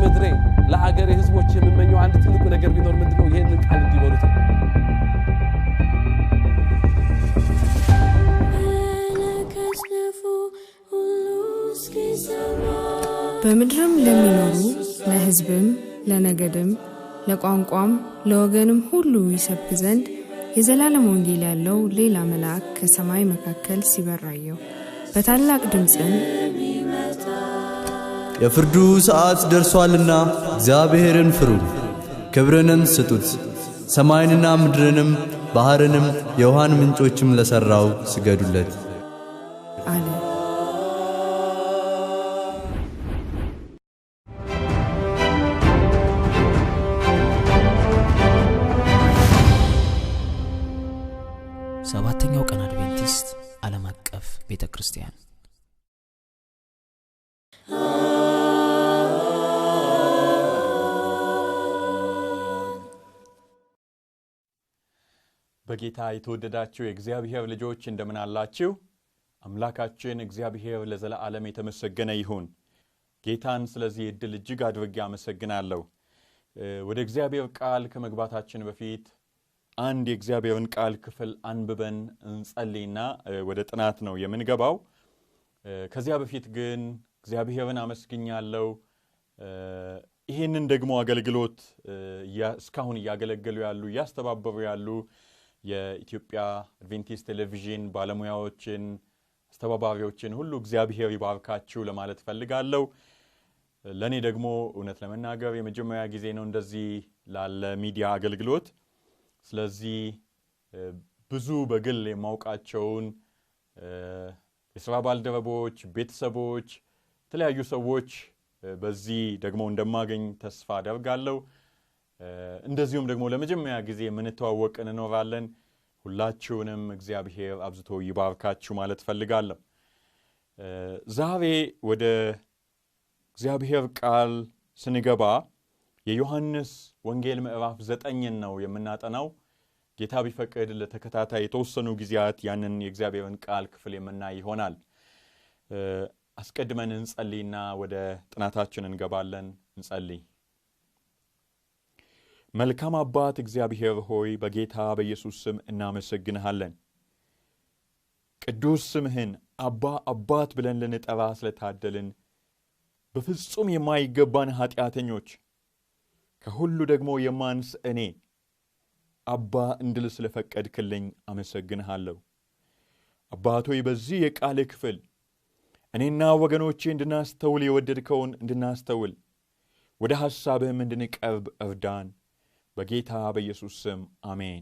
ለምድሬ ለአገሬ ህዝቦች የምመኘው አንድ ትልቁ ነገር ቢኖር ምንድነው? ይሄንን ቃል እንዲበሉት ነው። በምድርም ለሚኖሩ ለሕዝብም ለነገድም ለቋንቋም ለወገንም ሁሉ ይሰብክ ዘንድ የዘላለም ወንጌል ያለው ሌላ መልአክ ከሰማይ መካከል ሲበር አየሁ። በታላቅ ድምፅም የፍርዱ ሰዓት ደርሷልና እግዚአብሔርን ፍሩ፣ ክብርንም ስጡት። ሰማይንና ምድርንም ባህርንም የውሃን ምንጮችም ለሠራው ስገዱለት አለ። ሰባተኛው ቀን አድቬንቲስት ዓለም አቀፍ ቤተ ክርስቲያን። በጌታ የተወደዳችሁ የእግዚአብሔር ልጆች እንደምን አላችሁ? አምላካችን እግዚአብሔር ለዘላለም የተመሰገነ ይሁን። ጌታን ስለዚህ እድል እጅግ አድርጌ አመሰግናለሁ። ወደ እግዚአብሔር ቃል ከመግባታችን በፊት አንድ የእግዚአብሔርን ቃል ክፍል አንብበን እንጸልይና ወደ ጥናት ነው የምንገባው። ከዚያ በፊት ግን እግዚአብሔርን አመስግኛለሁ። ይሄንን ደግሞ አገልግሎት እስካሁን እያገለገሉ ያሉ እያስተባበሩ ያሉ የኢትዮጵያ አድቬንቲስት ቴሌቪዥን ባለሙያዎችን አስተባባሪዎችን ሁሉ እግዚአብሔር ይባርካችሁ ለማለት ፈልጋለሁ። ለኔ ደግሞ እውነት ለመናገር የመጀመሪያ ጊዜ ነው እንደዚህ ላለ ሚዲያ አገልግሎት። ስለዚህ ብዙ በግል የማውቃቸውን የሥራ ባልደረቦች፣ ቤተሰቦች፣ የተለያዩ ሰዎች በዚህ ደግሞ እንደማገኝ ተስፋ አደርጋለሁ። እንደዚሁም ደግሞ ለመጀመሪያ ጊዜ የምንተዋወቅ እንኖራለን። ሁላችሁንም እግዚአብሔር አብዝቶ ይባርካችሁ ማለት ፈልጋለሁ። ዛሬ ወደ እግዚአብሔር ቃል ስንገባ የዮሐንስ ወንጌል ምዕራፍ 9 ነው የምናጠናው። ጌታ ቢፈቅድ ለተከታታይ የተወሰኑ ጊዜያት ያንን የእግዚአብሔርን ቃል ክፍል የምናይ ይሆናል። አስቀድመን እንጸልይና ወደ ጥናታችን እንገባለን። እንጸልይ። መልካም አባት እግዚአብሔር ሆይ በጌታ በኢየሱስ ስም እናመሰግንሃለን። ቅዱስ ስምህን አባ አባት ብለን ልንጠራ ስለታደልን በፍጹም የማይገባን ኃጢአተኞች ከሁሉ ደግሞ የማንስ እኔ አባ እንድል ስለፈቀድክልኝ አመሰግንሃለሁ። አባት ሆይ በዚህ የቃል ክፍል እኔና ወገኖቼ እንድናስተውል የወደድከውን እንድናስተውል ወደ ሐሳብህም እንድንቀርብ እርዳን። በጌታ በኢየሱስ ስም አሜን።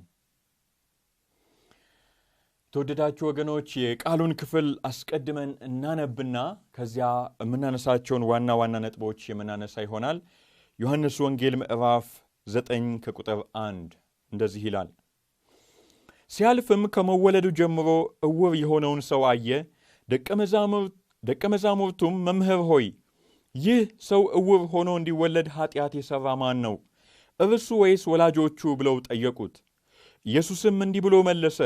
ተወደዳችሁ ወገኖች የቃሉን ክፍል አስቀድመን እናነብና ከዚያ የምናነሳቸውን ዋና ዋና ነጥቦች የምናነሳ ይሆናል። ዮሐንስ ወንጌል ምዕራፍ 9 ከቁጥር 1 እንደዚህ ይላል። ሲያልፍም ከመወለዱ ጀምሮ እውር የሆነውን ሰው አየ። ደቀ መዛሙርቱም መምህር ሆይ ይህ ሰው እውር ሆኖ እንዲወለድ ኃጢአት የሠራ ማን ነው? እርሱ ወይስ ወላጆቹ ብለው ጠየቁት። ኢየሱስም እንዲህ ብሎ መለሰ፣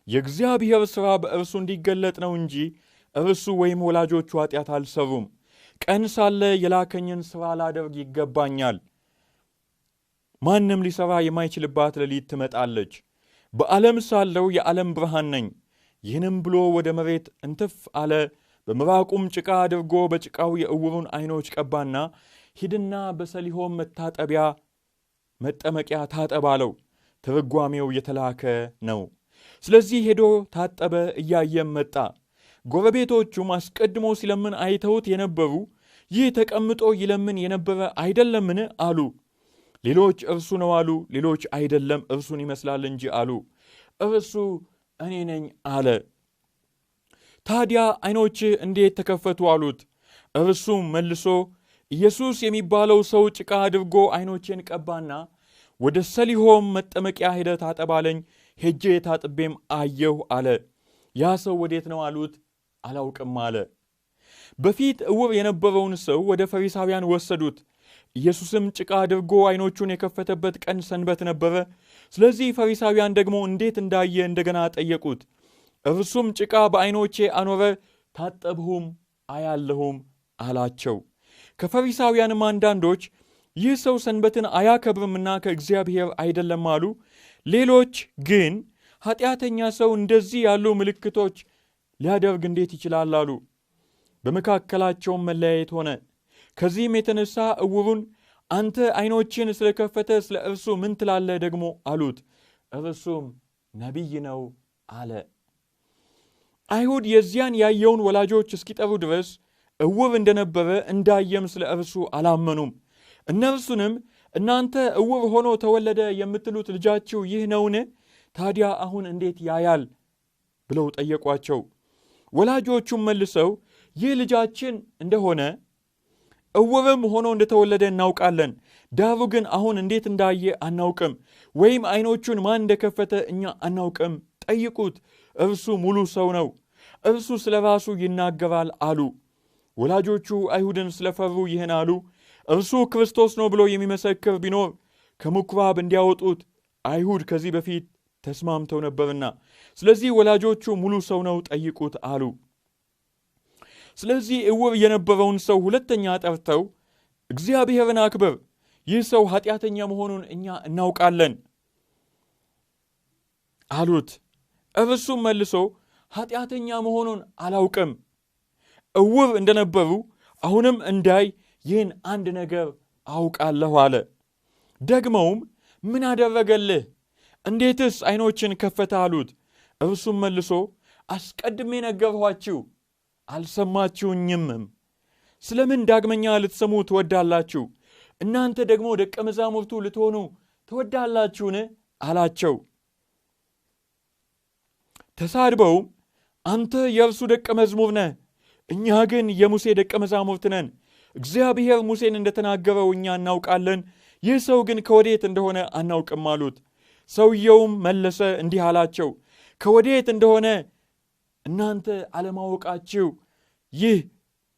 የእግዚአብሔር ሥራ በእርሱ እንዲገለጥ ነው እንጂ እርሱ ወይም ወላጆቹ ኃጢአት አልሠሩም። ቀን ሳለ የላከኝን ሥራ ላደርግ ይገባኛል። ማንም ሊሠራ የማይችልባት ሌሊት ትመጣለች። በዓለም ሳለሁ የዓለም ብርሃን ነኝ። ይህንም ብሎ ወደ መሬት እንትፍ አለ። በምራቁም ጭቃ አድርጎ በጭቃው የዕውሩን ዓይኖች ቀባና ሂድና በሰሊሆም መታጠቢያ መጠመቂያ ታጠብ አለው። ትርጓሜው የተላከ ነው። ስለዚህ ሄዶ ታጠበ፣ እያየም መጣ። ጎረቤቶቹም አስቀድሞ ሲለምን አይተውት የነበሩ ይህ ተቀምጦ ይለምን የነበረ አይደለምን አሉ። ሌሎች እርሱ ነው አሉ፣ ሌሎች አይደለም እርሱን ይመስላል እንጂ አሉ። እርሱ እኔ ነኝ አለ። ታዲያ ዓይኖችህ እንዴት ተከፈቱ አሉት። እርሱም መልሶ ኢየሱስ የሚባለው ሰው ጭቃ አድርጎ ዓይኖቼን ቀባና ወደ ሰሊሆም መጠመቂያ ሄደህ ታጠብ አለኝ። ሄጄ ታጥቤም አየሁ አለ። ያ ሰው ወዴት ነው አሉት። አላውቅም አለ። በፊት ዕውር የነበረውን ሰው ወደ ፈሪሳውያን ወሰዱት። ኢየሱስም ጭቃ አድርጎ ዓይኖቹን የከፈተበት ቀን ሰንበት ነበረ። ስለዚህ ፈሪሳውያን ደግሞ እንዴት እንዳየ እንደገና ጠየቁት። እርሱም ጭቃ በዓይኖቼ አኖረ፣ ታጠብሁም አያለሁም አላቸው። ከፈሪሳውያንም አንዳንዶች ይህ ሰው ሰንበትን አያከብርምና ከእግዚአብሔር አይደለም አሉ። ሌሎች ግን ኃጢአተኛ ሰው እንደዚህ ያሉ ምልክቶች ሊያደርግ እንዴት ይችላል አሉ። በመካከላቸውም መለያየት ሆነ። ከዚህም የተነሳ ዕውሩን አንተ ዓይኖችን ስለከፈተ ስለ እርሱ ምን ትላለህ ደግሞ አሉት። እርሱም ነቢይ ነው አለ። አይሁድ የዚያን ያየውን ወላጆች እስኪጠሩ ድረስ ዕውር እንደነበረ እንዳየም ስለ እርሱ አላመኑም። እነርሱንም እናንተ ዕውር ሆኖ ተወለደ የምትሉት ልጃችሁ ይህ ነውን? ታዲያ አሁን እንዴት ያያል? ብለው ጠየቋቸው። ወላጆቹም መልሰው ይህ ልጃችን እንደሆነ ዕውርም ሆኖ እንደተወለደ እናውቃለን። ዳሩ ግን አሁን እንዴት እንዳየ አናውቅም፣ ወይም ዓይኖቹን ማን እንደከፈተ እኛ አናውቅም። ጠይቁት፣ እርሱ ሙሉ ሰው ነው፣ እርሱ ስለ ራሱ ይናገራል አሉ። ወላጆቹ አይሁድን ስለፈሩ ይህን አሉ። እርሱ ክርስቶስ ነው ብሎ የሚመሰክር ቢኖር ከምኵራብ እንዲያወጡት አይሁድ ከዚህ በፊት ተስማምተው ነበርና፣ ስለዚህ ወላጆቹ ሙሉ ሰው ነው፣ ጠይቁት አሉ። ስለዚህ ዕውር የነበረውን ሰው ሁለተኛ ጠርተው እግዚአብሔርን አክብር፣ ይህ ሰው ኃጢአተኛ መሆኑን እኛ እናውቃለን አሉት። እርሱም መልሶ ኃጢአተኛ መሆኑን አላውቅም፣ ዕውር እንደነበሩ አሁንም እንዳይ ይህን አንድ ነገር አውቃለሁ አለ። ደግመውም ምን አደረገልህ? እንዴትስ ዓይኖችን ከፈተ አሉት። እርሱም መልሶ አስቀድሜ ነገርኋችሁ፣ አልሰማችሁኝምም። ስለምን ዳግመኛ ልትሰሙ ትወዳላችሁ? እናንተ ደግሞ ደቀ መዛሙርቱ ልትሆኑ ትወዳላችሁን? አላቸው። ተሳድበውም አንተ የእርሱ ደቀ መዝሙር ነህ፣ እኛ ግን የሙሴ ደቀ መዛሙርት ነን። እግዚአብሔር ሙሴን እንደተናገረው እኛ እናውቃለን፣ ይህ ሰው ግን ከወዴት እንደሆነ አናውቅም አሉት። ሰውየውም መለሰ እንዲህ አላቸው፣ ከወዴት እንደሆነ እናንተ አለማወቃችሁ ይህ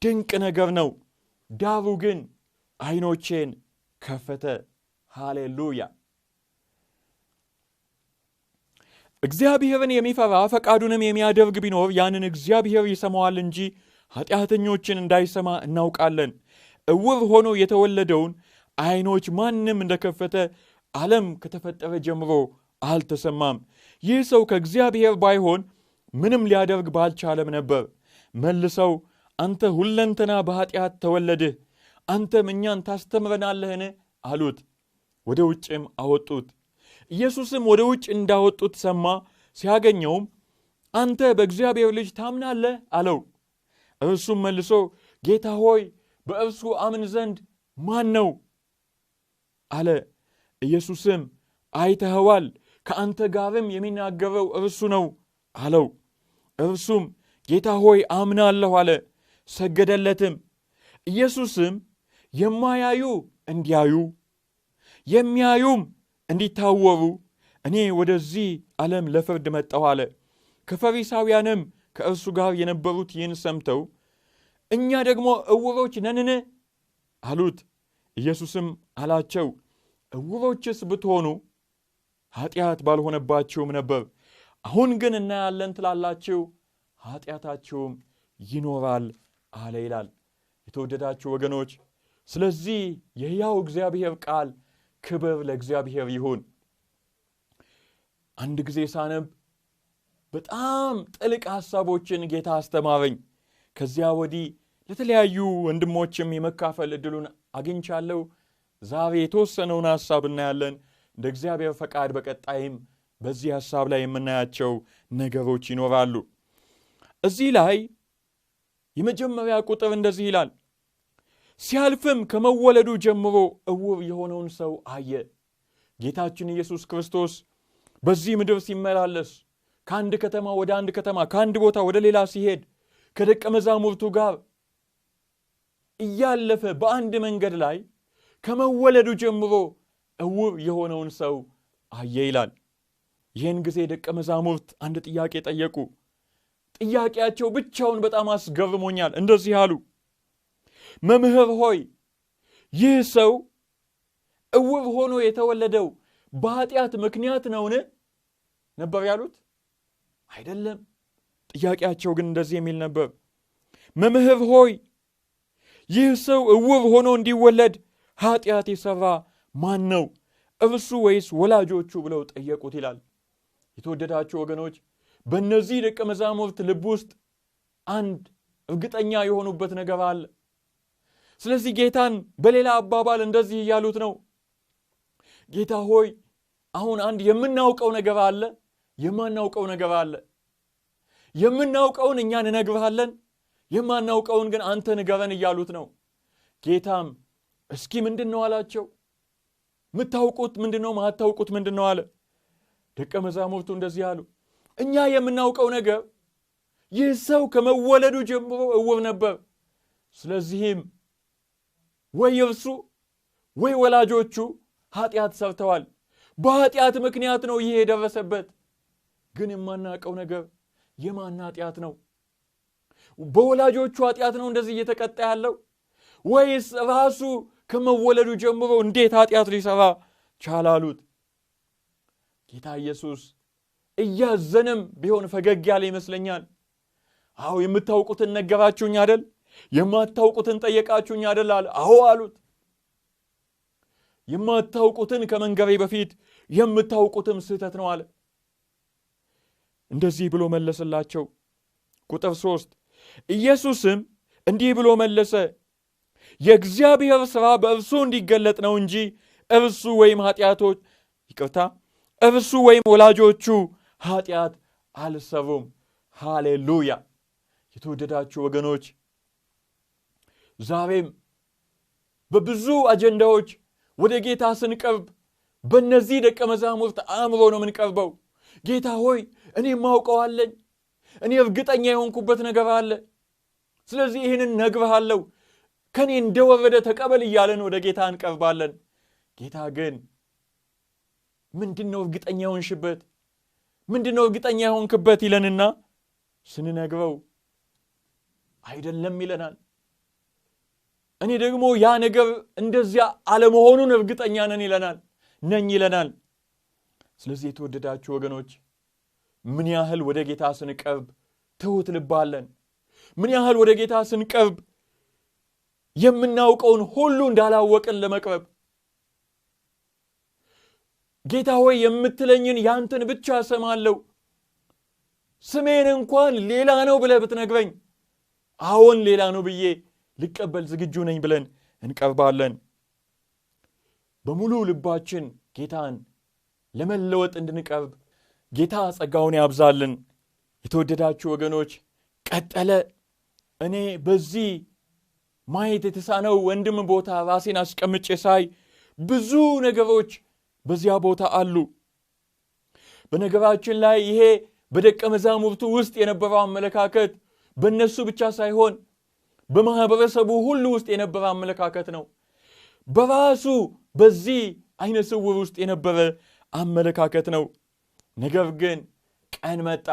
ድንቅ ነገር ነው። ዳሩ ግን ዓይኖቼን ከፈተ። ሃሌሉያ! እግዚአብሔርን የሚፈራ ፈቃዱንም የሚያደርግ ቢኖር ያንን እግዚአብሔር ይሰማዋል እንጂ ኃጢአተኞችን እንዳይሰማ እናውቃለን። ዕውር ሆኖ የተወለደውን ዓይኖች ማንም እንደከፈተ ዓለም ከተፈጠረ ጀምሮ አልተሰማም። ይህ ሰው ከእግዚአብሔር ባይሆን ምንም ሊያደርግ ባልቻለም ነበር። መልሰው አንተ ሁለንተና በኃጢአት ተወለድህ፣ አንተም እኛን ታስተምረናለህን? አሉት። ወደ ውጭም አወጡት። ኢየሱስም ወደ ውጭ እንዳወጡት ሰማ። ሲያገኘውም አንተ በእግዚአብሔር ልጅ ታምናለህ አለው። እርሱም መልሶ ጌታ ሆይ በእርሱ አምን ዘንድ ማን ነው አለ። ኢየሱስም አይተኸዋል፣ ከአንተ ጋርም የሚናገረው እርሱ ነው አለው። እርሱም ጌታ ሆይ አምናለሁ አለ፣ ሰገደለትም። ኢየሱስም የማያዩ እንዲያዩ የሚያዩም እንዲታወሩ እኔ ወደዚህ ዓለም ለፍርድ መጣሁ አለ። ከፈሪሳውያንም ከእርሱ ጋር የነበሩት ይህን ሰምተው እኛ ደግሞ ዕውሮች ነንን? አሉት። ኢየሱስም አላቸው ዕውሮችስ ብትሆኑ ኃጢአት ባልሆነባችሁም ነበር። አሁን ግን እናያለን ትላላችሁ፣ ኃጢአታችሁም ይኖራል አለ ይላል። የተወደዳችሁ ወገኖች፣ ስለዚህ የሕያው እግዚአብሔር ቃል ክብር ለእግዚአብሔር ይሁን። አንድ ጊዜ ሳነብ በጣም ጥልቅ ሐሳቦችን ጌታ አስተማረኝ። ከዚያ ወዲህ ለተለያዩ ወንድሞችም የመካፈል እድሉን አግኝቻለሁ። ዛሬ የተወሰነውን ሐሳብ እናያለን። እንደ እግዚአብሔር ፈቃድ በቀጣይም በዚህ ሐሳብ ላይ የምናያቸው ነገሮች ይኖራሉ። እዚህ ላይ የመጀመሪያ ቁጥር እንደዚህ ይላል፣ ሲያልፍም ከመወለዱ ጀምሮ ዕውር የሆነውን ሰው አየ። ጌታችን ኢየሱስ ክርስቶስ በዚህ ምድር ሲመላለስ ከአንድ ከተማ ወደ አንድ ከተማ፣ ከአንድ ቦታ ወደ ሌላ ሲሄድ ከደቀ መዛሙርቱ ጋር እያለፈ በአንድ መንገድ ላይ ከመወለዱ ጀምሮ ዕውር የሆነውን ሰው አየ ይላል። ይህን ጊዜ ደቀ መዛሙርት አንድ ጥያቄ ጠየቁ። ጥያቄያቸው ብቻውን በጣም አስገርሞኛል። እንደዚህ አሉ፣ መምህር ሆይ ይህ ሰው ዕውር ሆኖ የተወለደው በኃጢአት ምክንያት ነውን? ነበር ያሉት? አይደለም። ጥያቄያቸው ግን እንደዚህ የሚል ነበር፣ መምህር ሆይ ይህ ሰው እውር ሆኖ እንዲወለድ ኃጢአት የሠራ ማን ነው? እርሱ ወይስ ወላጆቹ ብለው ጠየቁት ይላል። የተወደዳችሁ ወገኖች፣ በእነዚህ ደቀ መዛሙርት ልብ ውስጥ አንድ እርግጠኛ የሆኑበት ነገር አለ። ስለዚህ ጌታን በሌላ አባባል እንደዚህ እያሉት ነው። ጌታ ሆይ፣ አሁን አንድ የምናውቀው ነገር አለ፣ የማናውቀው ነገር አለ። የምናውቀውን እኛ እንነግርሃለን፣ የማናውቀውን ግን አንተ ንገረን እያሉት ነው። ጌታም እስኪ ምንድን ነው አላቸው። ምታውቁት ምንድን ነው? ማታውቁት ምንድን ነው አለ። ደቀ መዛሙርቱ እንደዚህ አሉ፣ እኛ የምናውቀው ነገር ይህ ሰው ከመወለዱ ጀምሮ እውር ነበር። ስለዚህም ወይ እርሱ ወይ ወላጆቹ ኃጢአት ሰርተዋል። በኃጢአት ምክንያት ነው ይህ የደረሰበት። ግን የማናውቀው ነገር የማን ኃጢአት ነው? በወላጆቹ ኃጢአት ነው እንደዚህ እየተቀጣ ያለው ወይስ ራሱ ከመወለዱ ጀምሮ እንዴት ኃጢአት ሊሰራ ቻለ አሉት። ጌታ ኢየሱስ እያዘነም ቢሆን ፈገግ ያለ ይመስለኛል። አዎ የምታውቁትን ነገራችሁኝ አይደል? የማታውቁትን ጠየቃችሁኝ አይደል አለ። አዎ አሉት። የማታውቁትን ከመንገሬ በፊት የምታውቁትም ስህተት ነው አለ። እንደዚህ ብሎ መለሰላቸው። ቁጥር 3 ኢየሱስም እንዲህ ብሎ መለሰ፣ የእግዚአብሔር ሥራ በእርሱ እንዲገለጥ ነው እንጂ እርሱ ወይም ኃጢአቶች ይቅርታ እርሱ ወይም ወላጆቹ ኃጢአት አልሰሩም። ሃሌሉያ! የተወደዳችሁ ወገኖች፣ ዛሬም በብዙ አጀንዳዎች ወደ ጌታ ስንቀርብ በእነዚህ ደቀ መዛሙርት አእምሮ ነው የምንቀርበው። ጌታ ሆይ፣ እኔ ማውቀው አለኝ፣ እኔ እርግጠኛ የሆንኩበት ነገር አለ፣ ስለዚህ ይህንን ነግርሃለሁ፣ ከኔ እንደወረደ ተቀበል እያለን ወደ ጌታ እንቀርባለን። ጌታ ግን ምንድነው እርግጠኛ የሆንሽበት? ምንድነው እርግጠኛ የሆንክበት ይለንና ስንነግረው አይደለም ይለናል። እኔ ደግሞ ያ ነገር እንደዚያ አለመሆኑን እርግጠኛ ነን ይለናል ነኝ ይለናል። ስለዚህ የተወደዳችሁ ወገኖች፣ ምን ያህል ወደ ጌታ ስንቀርብ ትሑት ልብ አለን? ምን ያህል ወደ ጌታ ስንቀርብ የምናውቀውን ሁሉ እንዳላወቅን ለመቅረብ፣ ጌታ ሆይ የምትለኝን ያንተን ብቻ እሰማለሁ፣ ስሜን እንኳን ሌላ ነው ብለህ ብትነግረኝ አዎን ሌላ ነው ብዬ ልቀበል ዝግጁ ነኝ ብለን እንቀርባለን። በሙሉ ልባችን ጌታን ለመለወጥ እንድንቀርብ ጌታ ጸጋውን ያብዛልን። የተወደዳችሁ ወገኖች፣ ቀጠለ። እኔ በዚህ ማየት የተሳነው ወንድም ቦታ ራሴን አስቀምጬ ሳይ ብዙ ነገሮች በዚያ ቦታ አሉ። በነገራችን ላይ ይሄ በደቀ መዛሙርቱ ውስጥ የነበረው አመለካከት በእነሱ ብቻ ሳይሆን በማህበረሰቡ ሁሉ ውስጥ የነበረ አመለካከት ነው። በራሱ በዚህ አይነ ስውር ውስጥ የነበረ አመለካከት ነው። ነገር ግን ቀን መጣ።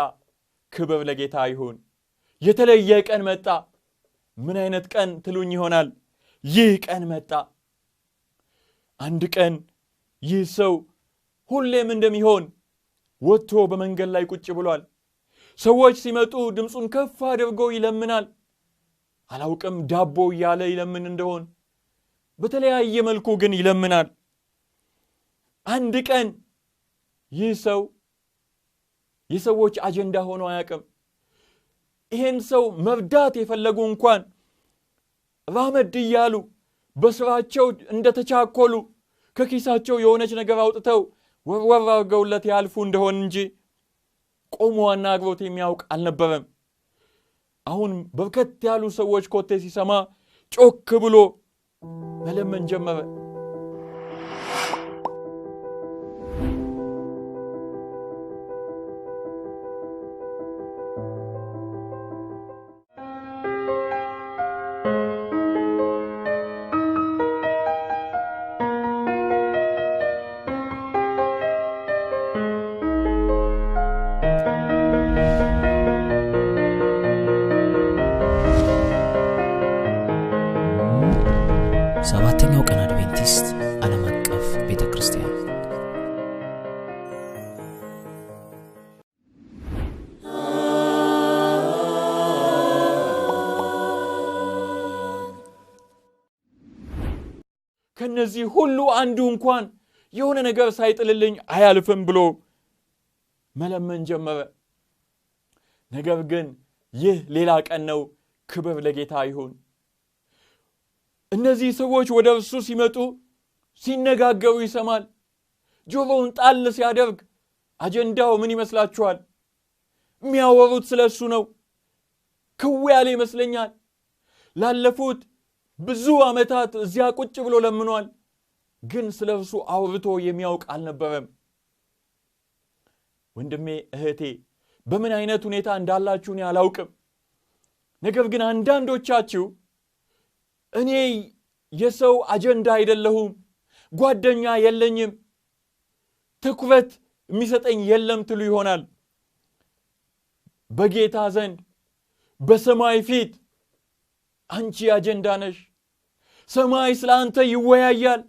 ክብር ለጌታ ይሁን። የተለየ ቀን መጣ። ምን አይነት ቀን ትሉኝ ይሆናል? ይህ ቀን መጣ። አንድ ቀን ይህ ሰው ሁሌም እንደሚሆን ወጥቶ በመንገድ ላይ ቁጭ ብሏል። ሰዎች ሲመጡ ድምፁን ከፍ አድርጎ ይለምናል። አላውቅም ዳቦ እያለ ይለምን እንደሆን፣ በተለያየ መልኩ ግን ይለምናል። አንድ ቀን ይህ ሰው የሰዎች አጀንዳ ሆኖ አያውቅም። ይሄን ሰው መርዳት የፈለጉ እንኳን ራመድ እያሉ በስራቸው እንደተቻኮሉ ከኪሳቸው የሆነች ነገር አውጥተው ወርወር አድርገውለት ያልፉ እንደሆን እንጂ ቆሞ አናግሮት የሚያውቅ አልነበረም። አሁን በርከት ያሉ ሰዎች ኮቴ ሲሰማ ጮክ ብሎ መለመን ጀመረ። ሰባተኛው ቀን አድቬንቲስት ዓለም አቀፍ ቤተክርስቲያን። ከነዚህ ሁሉ አንዱ እንኳን የሆነ ነገር ሳይጥልልኝ አያልፍም ብሎ መለመን ጀመረ። ነገር ግን ይህ ሌላ ቀን ነው። ክብር ለጌታ ይሁን። እነዚህ ሰዎች ወደ እርሱ ሲመጡ ሲነጋገሩ ይሰማል። ጆሮውን ጣል ሲያደርግ አጀንዳው ምን ይመስላችኋል? የሚያወሩት ስለ እሱ ነው። ክው ያለ ይመስለኛል። ላለፉት ብዙ ዓመታት እዚያ ቁጭ ብሎ ለምኗል፣ ግን ስለ እርሱ አውርቶ የሚያውቅ አልነበረም። ወንድሜ እህቴ፣ በምን አይነት ሁኔታ እንዳላችሁ እኔ አላውቅም። ነገር ግን አንዳንዶቻችሁ እኔ የሰው አጀንዳ አይደለሁም፣ ጓደኛ የለኝም፣ ትኩረት የሚሰጠኝ የለም ትሉ ይሆናል። በጌታ ዘንድ በሰማይ ፊት አንቺ አጀንዳ ነሽ። ሰማይ ስለ አንተ ይወያያል።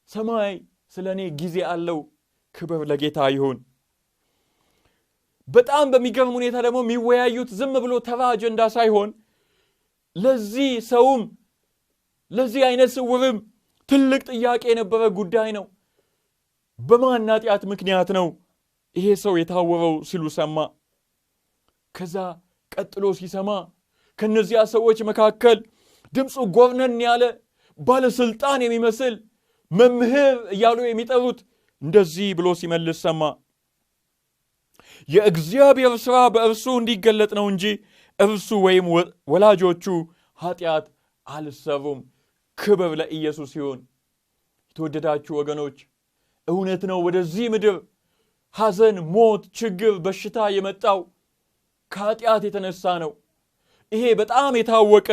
ሰማይ ስለ እኔ ጊዜ አለው። ክብር ለጌታ ይሁን። በጣም በሚገርም ሁኔታ ደግሞ የሚወያዩት ዝም ብሎ ተራ አጀንዳ ሳይሆን ለዚህ ሰውም ለዚህ አይነ ስውርም ትልቅ ጥያቄ የነበረ ጉዳይ ነው። በማን ኃጢአት ምክንያት ነው ይሄ ሰው የታወረው ሲሉ ሰማ። ከዛ ቀጥሎ ሲሰማ ከነዚያ ሰዎች መካከል ድምፁ ጎርነን ያለ ባለስልጣን የሚመስል መምህር እያሉ የሚጠሩት እንደዚህ ብሎ ሲመልስ ሰማ። የእግዚአብሔር ሥራ በእርሱ እንዲገለጥ ነው እንጂ እርሱ ወይም ወላጆቹ ኃጢአት አልሰሩም። ክብር ለኢየሱስ ይሁን። የተወደዳችሁ ወገኖች፣ እውነት ነው፣ ወደዚህ ምድር ሐዘን፣ ሞት፣ ችግር፣ በሽታ የመጣው ከኃጢአት የተነሳ ነው። ይሄ በጣም የታወቀ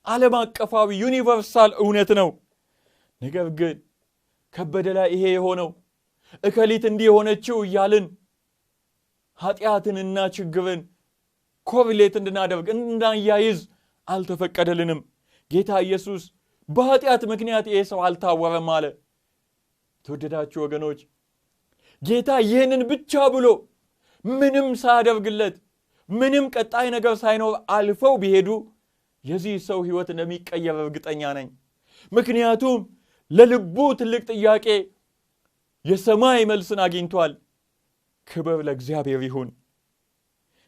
ዓለም አቀፋዊ ዩኒቨርሳል እውነት ነው። ነገር ግን ከበደ ላይ ይሄ የሆነው እከሊት እንዲህ የሆነችው እያልን ኃጢአትንና ችግርን correlate እንድናደርግ እንድናያይዝ አልተፈቀደልንም። ጌታ ኢየሱስ በኃጢአት ምክንያት ይሄ ሰው አልታወረም አለ። ተወደዳችሁ ወገኖች፣ ጌታ ይህንን ብቻ ብሎ ምንም ሳያደርግለት ምንም ቀጣይ ነገር ሳይኖር አልፈው ቢሄዱ የዚህ ሰው ሕይወት እንደሚቀየር እርግጠኛ ነኝ። ምክንያቱም ለልቡ ትልቅ ጥያቄ የሰማይ መልስን አግኝቷል። ክብር ለእግዚአብሔር ይሁን።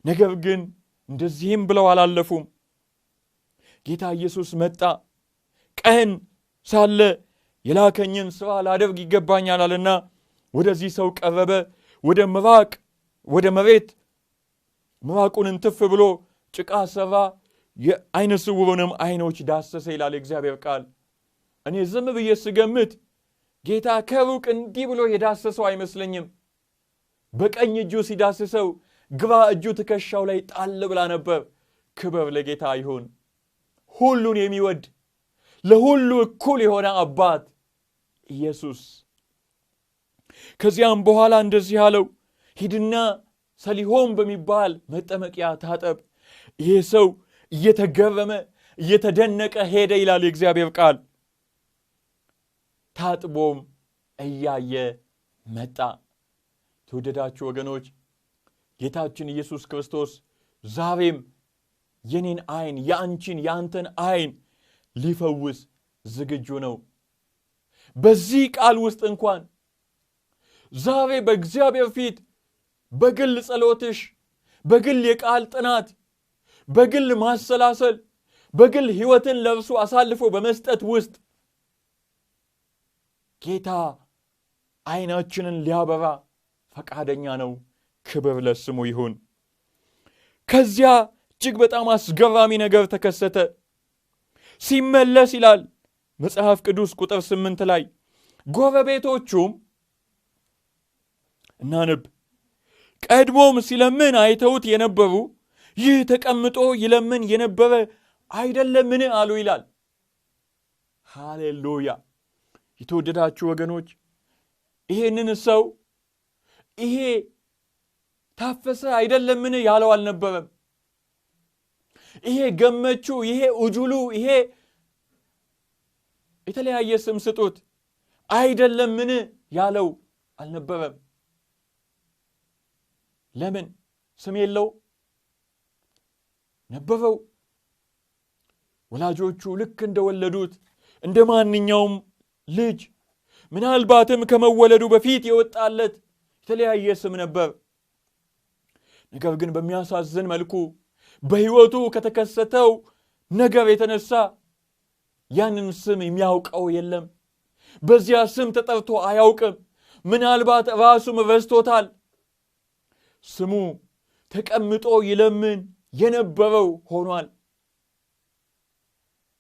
ነገር ግን እንደዚህም ብለው አላለፉም። ጌታ ኢየሱስ መጣ። ቀን ሳለ የላከኝን ሥራ ላደርግ ይገባኛል አለና ወደዚህ ሰው ቀረበ። ወደ መሬት ምራቁን እንትፍ ብሎ ጭቃ ሰራ፣ የአይነ ስውሩንም አይኖች ዳሰሰ ይላል የእግዚአብሔር ቃል። እኔ ዝም ብዬ ስገምት ጌታ ከሩቅ እንዲህ ብሎ የዳሰሰው አይመስለኝም። በቀኝ እጁ ሲዳስሰው ግራ እጁ ትከሻው ላይ ጣል ብላ ነበር። ክብር ለጌታ ይሁን። ሁሉን የሚወድ ለሁሉ እኩል የሆነ አባት ኢየሱስ። ከዚያም በኋላ እንደዚህ አለው፣ ሂድና ሰሊሆም በሚባል መጠመቂያ ታጠብ። ይህ ሰው እየተገረመ እየተደነቀ ሄደ ይላል የእግዚአብሔር ቃል። ታጥቦም እያየ መጣ። ተወደዳችሁ ወገኖች፣ ጌታችን ኢየሱስ ክርስቶስ ዛሬም የኔን አይን፣ የአንቺን፣ የአንተን አይን ሊፈውስ ዝግጁ ነው። በዚህ ቃል ውስጥ እንኳን ዛሬ በእግዚአብሔር ፊት በግል ጸሎትሽ፣ በግል የቃል ጥናት፣ በግል ማሰላሰል፣ በግል ሕይወትን ለእርሱ አሳልፎ በመስጠት ውስጥ ጌታ አይናችንን ሊያበራ ፈቃደኛ ነው። ክብር ለስሙ ይሁን። ከዚያ እጅግ በጣም አስገራሚ ነገር ተከሰተ። ሲመለስ ይላል መጽሐፍ ቅዱስ ቁጥር 8 ላይ ጎረቤቶቹም እናንብ፣ ቀድሞም ሲለምን አይተውት የነበሩ ይህ ተቀምጦ ይለምን የነበረ አይደለምን አሉ ይላል። ሃሌሉያ! የተወደዳችሁ ወገኖች፣ ይሄንን ሰው ይሄ ታፈሰ አይደለምን ያለው አልነበረም። ይሄ ገመቹ፣ ይሄ ኡጁሉ፣ ይሄ የተለያየ ስም ስጡት አይደለምን ያለው አልነበረም። ለምን ስም የለው ነበረው? ወላጆቹ ልክ እንደወለዱት እንደ ማንኛውም ልጅ ምናልባትም ከመወለዱ በፊት የወጣለት የተለያየ ስም ነበር። ነገር ግን በሚያሳዝን መልኩ በሕይወቱ ከተከሰተው ነገር የተነሳ ያንን ስም የሚያውቀው የለም። በዚያ ስም ተጠርቶ አያውቅም። ምናልባት ራሱም ረስቶታል። ስሙ ተቀምጦ ይለምን የነበረው ሆኗል።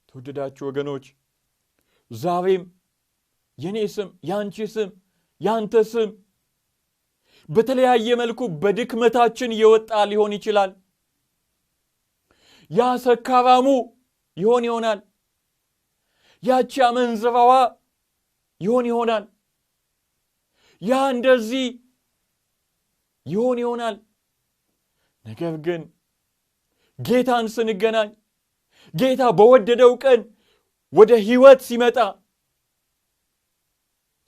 ተወደዳችሁ ወገኖች፣ ዛሬም የኔ ስም፣ ያንቺ ስም፣ ያንተ ስም በተለያየ መልኩ በድክመታችን የወጣ ሊሆን ይችላል። ያ ሰካራሙ ይሆን ይሆናል። ያቺ አመንዝራዋ ይሆን ይሆናል። ያ እንደዚህ ይሆን ይሆናል። ነገር ግን ጌታን ስንገናኝ፣ ጌታ በወደደው ቀን ወደ ሕይወት ሲመጣ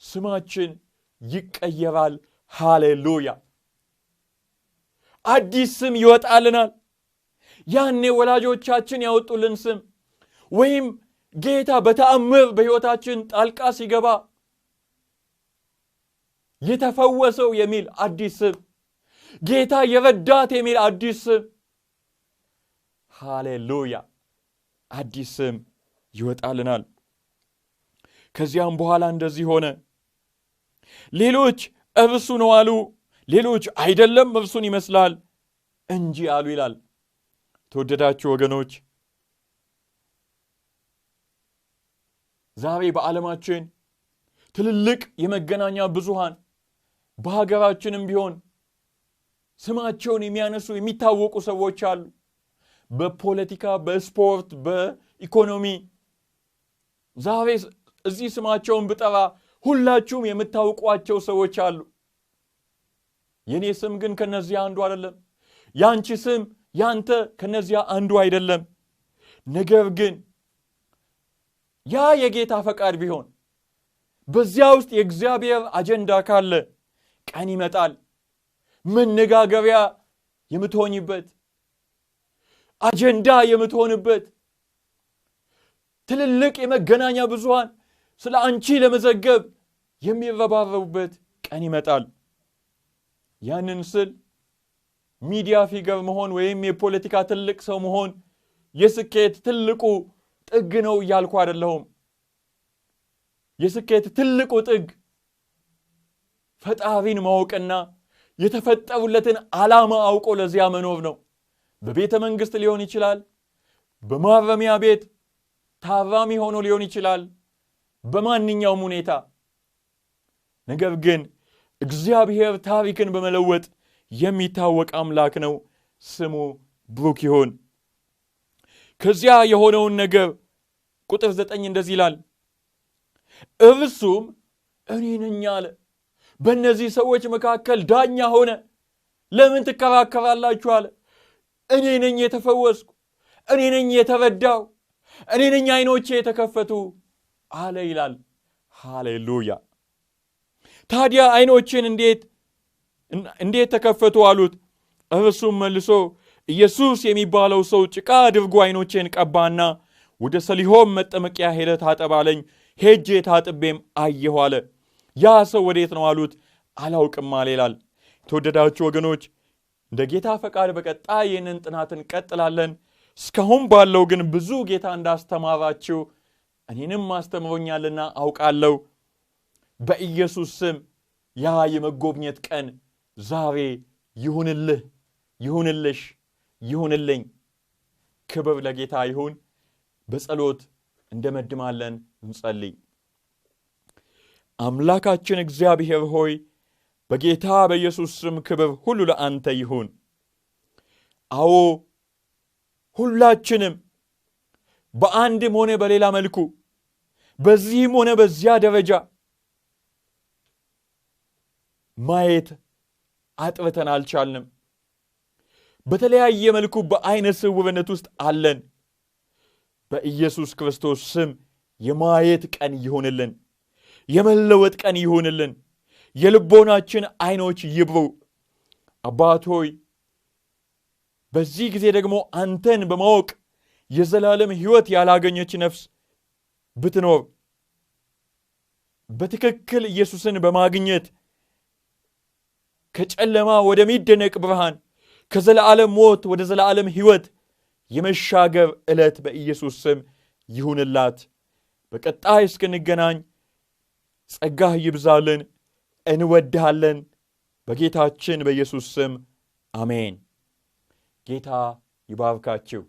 ስማችን ይቀየራል። ሃሌሉያ! አዲስ ስም ይወጣልናል። ያኔ ወላጆቻችን ያወጡልን ስም ወይም ጌታ በተአምር በሕይወታችን ጣልቃ ሲገባ የተፈወሰው የሚል አዲስ ስም፣ ጌታ የረዳት የሚል አዲስ ስም፣ ሃሌሉያ! አዲስ ስም ይወጣልናል። ከዚያም በኋላ እንደዚህ ሆነ። ሌሎች እርሱ ነው አሉ፣ ሌሎች አይደለም እርሱን ይመስላል እንጂ አሉ ይላል። ተወደዳችሁ ወገኖች፣ ዛሬ በዓለማችን ትልልቅ የመገናኛ ብዙሃን በሀገራችንም ቢሆን ስማቸውን የሚያነሱ የሚታወቁ ሰዎች አሉ። በፖለቲካ፣ በስፖርት፣ በኢኮኖሚ ዛሬ እዚህ ስማቸውን ብጠራ ሁላችሁም የምታውቋቸው ሰዎች አሉ። የኔ ስም ግን ከነዚያ አንዱ አይደለም። ያንቺ ስም ያንተ ከነዚያ አንዱ አይደለም። ነገር ግን ያ የጌታ ፈቃድ ቢሆን፣ በዚያ ውስጥ የእግዚአብሔር አጀንዳ ካለ ቀን ይመጣል መነጋገሪያ የምትሆኝበት፣ አጀንዳ የምትሆንበት፣ ትልልቅ የመገናኛ ብዙሃን ስለ አንቺ ለመዘገብ የሚረባረቡበት ቀን ይመጣል። ያንን ስል media figure መሆን ወይም የፖለቲካ ትልቅ ሰው መሆን የስኬት ትልቁ ጥግ ነው እያልኩ አይደለሁም። የስኬት ትልቁ ጥግ ፈጣሪን ማወቅና የተፈጠሩለትን ዓላማ አውቆ ለዚያ መኖር ነው። በቤተ መንግስት ሊሆን ይችላል፣ በማረሚያ ቤት ታራሚ ሆኖ ሊሆን ይችላል፣ በማንኛውም ሁኔታ። ነገር ግን እግዚአብሔር ታሪክን በመለወጥ የሚታወቅ አምላክ ነው። ስሙ ብሩክ ይሁን። ከዚያ የሆነውን ነገር ቁጥር 9 እንደዚህ ይላል። እርሱም እኔ ነኝ አለ። በእነዚህ ሰዎች መካከል ዳኛ ሆነ። ለምን ትከራከራላችሁ አለ። እኔ ነኝ የተፈወስኩ፣ እኔ ነኝ የተረዳው፣ እኔ ነኝ አይኖቼ የተከፈቱ አለ ይላል። ሃሌሉያ! ታዲያ አይኖችን እንዴት ተከፈቱ አሉት። እርሱም መልሶ ኢየሱስ የሚባለው ሰው ጭቃ አድርጎ አይኖቼን ቀባና ወደ ሰሊሆም መጠመቂያ ሄደ ታጠብ አለኝ። ሄጄ ታጥቤም አየሁ አለ። ያ ሰው ወዴት ነው አሉት። አላውቅም አለ ይላል። የተወደዳችሁ ወገኖች፣ እንደ ጌታ ፈቃድ በቀጣይ ይህንን ጥናት እንቀጥላለን። እስካሁን ባለው ግን ብዙ ጌታ እንዳስተማራችሁ እኔንም አስተምሮኛልና አውቃለሁ። በኢየሱስ ስም ያ የመጎብኘት ቀን ዛሬ ይሁንልህ፣ ይሁንልሽ፣ ይሁንልኝ። ክብር ለጌታ ይሁን። በጸሎት እንደመድማለን። እንጸልይ። አምላካችን እግዚአብሔር ሆይ፣ በጌታ በኢየሱስ ስም ክብር ሁሉ ለአንተ ይሁን። አዎ፣ ሁላችንም በአንድም ሆነ በሌላ መልኩ፣ በዚህም ሆነ በዚያ ደረጃ ማየት አጥርተን አልቻልንም። በተለያየ መልኩ በአይነ ስውርነት ውስጥ አለን። በኢየሱስ ክርስቶስ ስም የማየት ቀን ይሁንልን፣ የመለወጥ ቀን ይሁንልን። የልቦናችን አይኖች ይብሩ። አባት ሆይ፣ በዚህ ጊዜ ደግሞ አንተን በማወቅ የዘላለም ሕይወት ያላገኘች ነፍስ ብትኖር በትክክል ኢየሱስን በማግኘት ከጨለማ ወደሚደነቅ ብርሃን፣ ከዘላለም ሞት ወደ ዘላለም ሕይወት የመሻገር ዕለት በኢየሱስ ስም ይሁንላት። በቀጣይ እስክንገናኝ ጸጋህ ይብዛልን። እንወድሃለን። በጌታችን በኢየሱስ ስም አሜን። ጌታ ይባርካችሁ።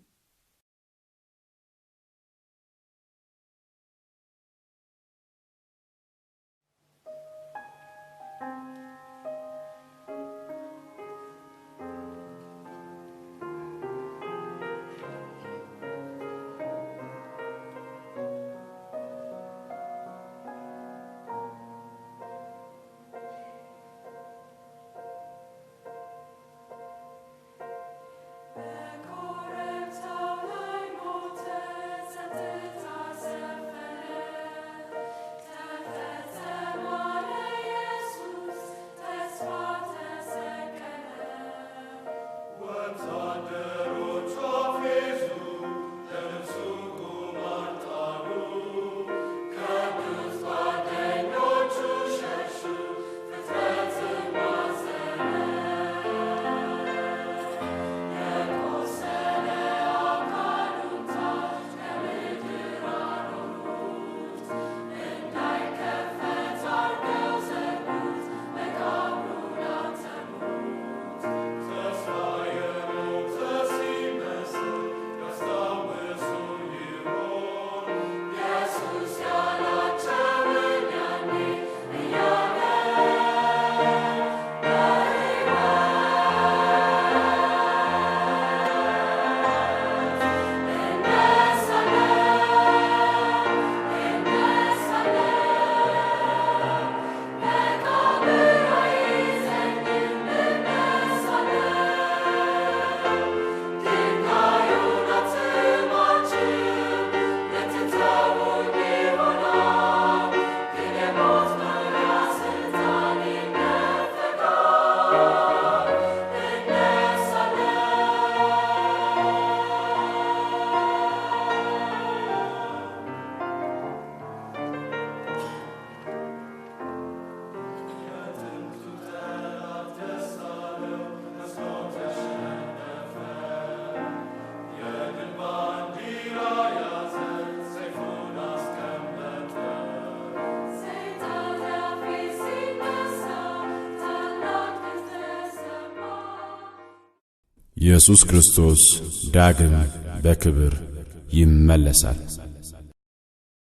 ኢየሱስ ክርስቶስ ዳግም በክብር ይመለሳል።